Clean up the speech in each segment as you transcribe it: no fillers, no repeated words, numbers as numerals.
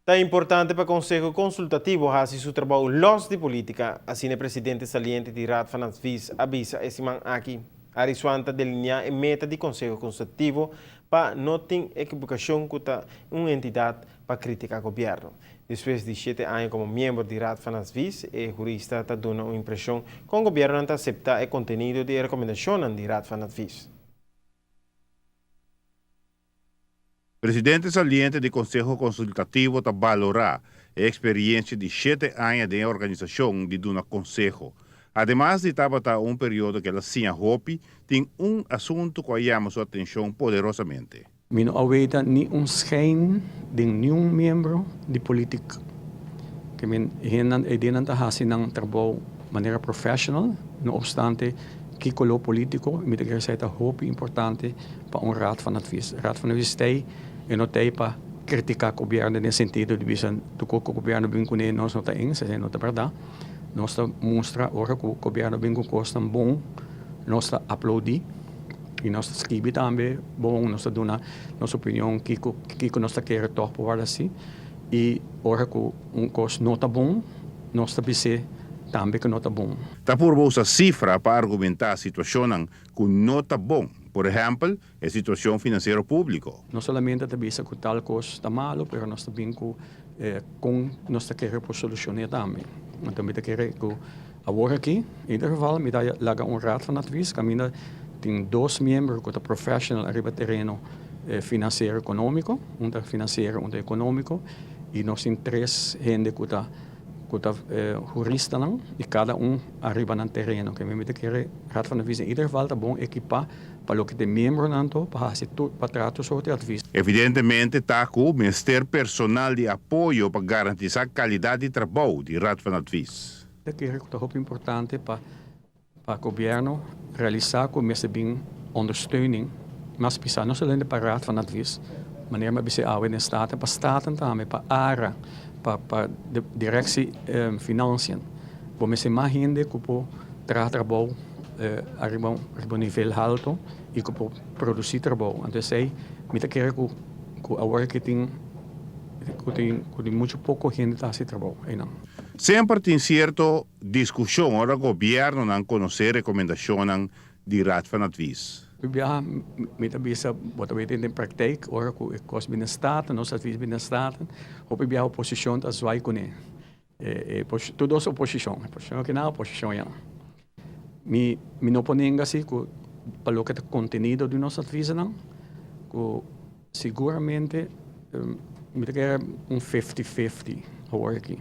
Ta importante pa Konseho Konsultativo hasi su trabou lòs di polítika, asina e presidente saliente di Raad van Advies a bisa e siman aki. Arie Swan ta delineá e meta di Konseho Konsultativo pa no tin ekibukashon ku ta un entidat pa kritiká gobièrnu. Despues di shete aña komo miembro di Raad van Advies, e hurista ta duna un impreshon kon gobièrnunan ta aseptá e kontenido di e rekomendashonnan di Raad van Advies. Presidente saliente di Konseho Konsultativo ta balorá e eksperiensia di shete aña den e organisashon di duna konseho. Ademas di tabata un periodo ku el a siña hopi, tin un asuntu ku a yama su atenshon poderosamente. Mi no a weta ni un schijn den niun miembro di politik. Ke men hendenan eidenan ta hasi nan trabou manera professional, no obstante ki koló politico, mi ta kere esei ta hopi importante pa un Raad van Advies. Raad van Advies t'ei e no t'ei pa critica gobierno den sentido di bisa tur kos ku gobierno bin kuné nos no ta eens, esei no ta berdad. Nos ta mustra ora ku gobierno bin ku kosnan bon nos ta aplaudi i nos ta skibi tambe bon, nos ta duna nos opinion kiko kiko nos ta kere tòg por wòrdu hasi i ora ku un kos no ta bon nos ta bis'é tambe ku no ta bon. Ta purba usa sifra pa argumentá situashonnan ku no ta bon, por ehèmpel, e situashon finansiero públiko. No solamente ta bisa ku tal kos ta malu, pero nos ta bin ku kon nos ta kere por solushoné tambe. Anto mi ta kere ku awor aki, in ieder geval, mi ta laga un raad van advies kaminda tin dos miembro ku ta professional ariba tereno finansiero ekonómiko, un ta finansiero, un ta ekonómiko, i nos tin tres hende ku ta ku ta huristanan i kada un ariba nan tereno. Ke mi ta kere Raad van Advies in ieder geval ta bon ekipá pa loke ta e miembronan to pa hasi tur pa traha tur sorti advies. Evidentemente ta ku mester personal di apoyo pa garantisá kalidat di trabou di Raad van Advies. Ta kere ku ta hopi importante pa Pa gobierno realisa cu mester bin ondersteuning mas pisa no solamente pa Raad van Advies, manera mi a bisa awe den Staten, pa Staten tambe, pa ARA, pa pa Directie Financiën. Bo mester mas hende cu por traha trabou ariba un nivel halto y cu por produci trabou. Anto esey mi ta kere cu cu awor aki tin cu tin cu tin mucho poco hende ta haci trabou eynan. Semper tin cierto Diskushon ora gobièrnunan konosé rekomendashonnan di Raad van Advies. Hopi biaha mi ta bisa bo ta weten den praktijk ora ku e kos bini Staten, nos advies bini Staten, hopi biaha oposishon ta zwai kuné. Tur dos oposishon, oposishon aki nan, oposishon ayan. Mi mi no por nenga si ku pa loke ta kontenido di nos adviesnan ku Siguramente mi ta kere un fifty fifty awor aki.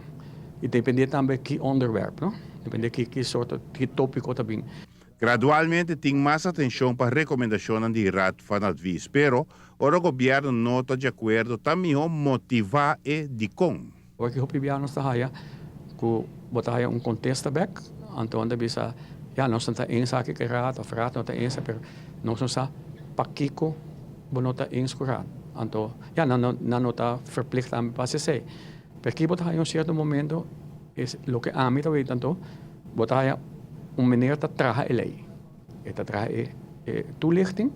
I depende tambe ki onderwerp, no? Depende ki ki sorto, ki topiko ta bin. Gradualmente tin mas atencion pa recomendacionnan di Raad van Advies, pero ora gobierno no ta di acuerdo ta miho motiva e dicon. Awor ki hopi bia nos ta haya ku bo ta haya un kontesta bek, anto nan ta bisa, ya nos no ta eens aki ku e raad òf raad no ta eens, pero nos no sa pakiko bo no ta eens ku raad. Anto ya nan no nan no ta verplicht tambe pa hasi esei. Pero ki bo ta haya un sierto momento es loke ami ta weten anto bo ta haya un meneer ta traha e lei, e ta traha e e toelichting.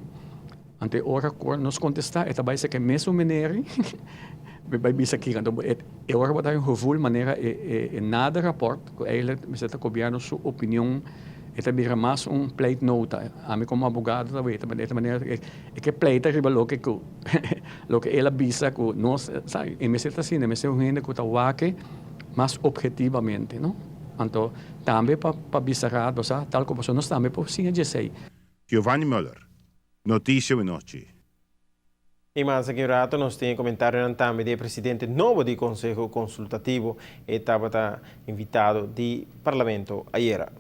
Anto e ora ku nos kontestá e ta bai saka e mesun manera mi bai bisa aki. Anto e ora bo ta haña un gevoel manera e nader rapòrt ku eigentlik mester ta gobièrnu su opinion e ta bira mas un pleitnota. Ami komo abogado ta weta e ta manera e ke pleita riba loke ku loke el a bisa ku nos sa e mester ta asina e mester un hende ku ta wak mas ophetivamente no. Anto tambe pa bisa raad bo sa tal ku pasobra nos tambe por siña dje esei. Giovanni Muller, Noticia Winochi. I mas aki un rato nos tin e comentarionan tambe di e presidente nobo di Conseho Consultativo. E tabata invitado di Parlamento ayera.